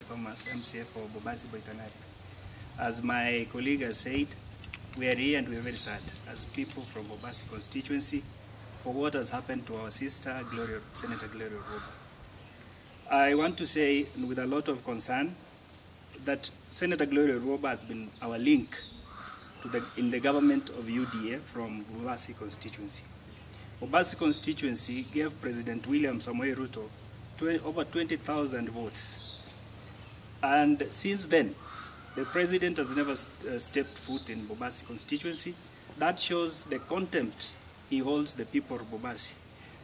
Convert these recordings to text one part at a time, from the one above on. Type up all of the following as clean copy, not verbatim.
Thomas, MCA for Bobasi Boitanari. As my colleague has said, we are here and we are very sad as people from Bobasi constituency for what has happened to our sister, Gloria, Senator Gloria Orwoba. I want to say with a lot of concern that Senator Gloria Orwoba has been our link to in the government of UDA from Bobasi constituency. Bobasi constituency gave President William Samoei Ruto over 20,000 votes. And since then, the president has never stepped foot in Bobasi constituency. That shows the contempt he holds the people of Bobasi.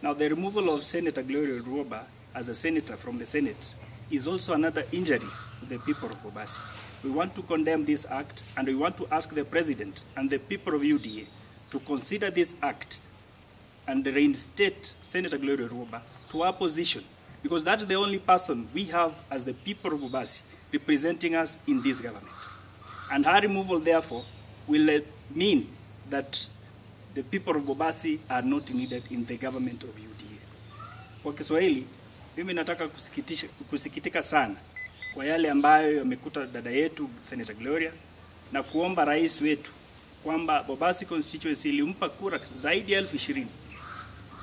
Now, the removal of Senator Gloria Orwoba as a senator from the Senate is also another injury to the people of Bobasi. We want to condemn this act, and we want to ask the president and the people of UDA to consider this act and reinstate Senator Gloria Orwoba to our position, because that's the only person we have as the people of Bobasi representing us in this government. And her removal, therefore, will mean that the people of Bobasi are not needed in the government of UDA. Kwa Kiswahili, mimi nataka kusikitika sana kwa yale ambayo yamekuta dada yetu Senator Gloria, na kuomba rais wetu kwamba Bobasi constituency ilimpa kura zaidi ya 20,000.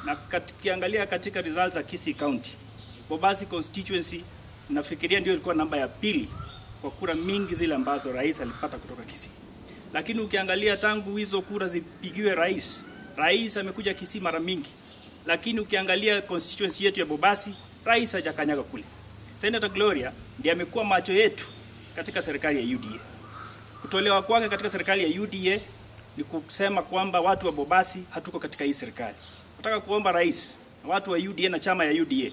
Na tukiangalia katika results za Kisii County, Bobasi constituency nafikiria ndio ilikuwa namba ya pili kwa kura mingi zile ambazo rais alipata kutoka Kisii. Lakini ukiangalia tangu hizo kura zipigiwe rais, rais amekuja Kisii mara mingi. Lakini ukiangalia constituency yetu ya Bobasi, rais hajakanyaga kule. Senator Gloria ndiye amekuwa macho yetu katika serikali ya UDA. Kutolewa kwake katika serikali ya UDA ni kusema kwamba watu wa Bobasi hatuko katika hii serikali. Nataka kuomba rais na watu wa UDA na chama ya UDA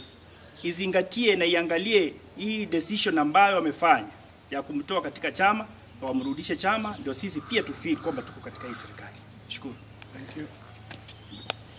izingatie na iangalie hii decision ambayo wamefanya ya kumtoa katika chama na wamrudishe chama, ndio sisi pia tu feel kwamba tuko katika hii serikali. Shukuru. Thank you.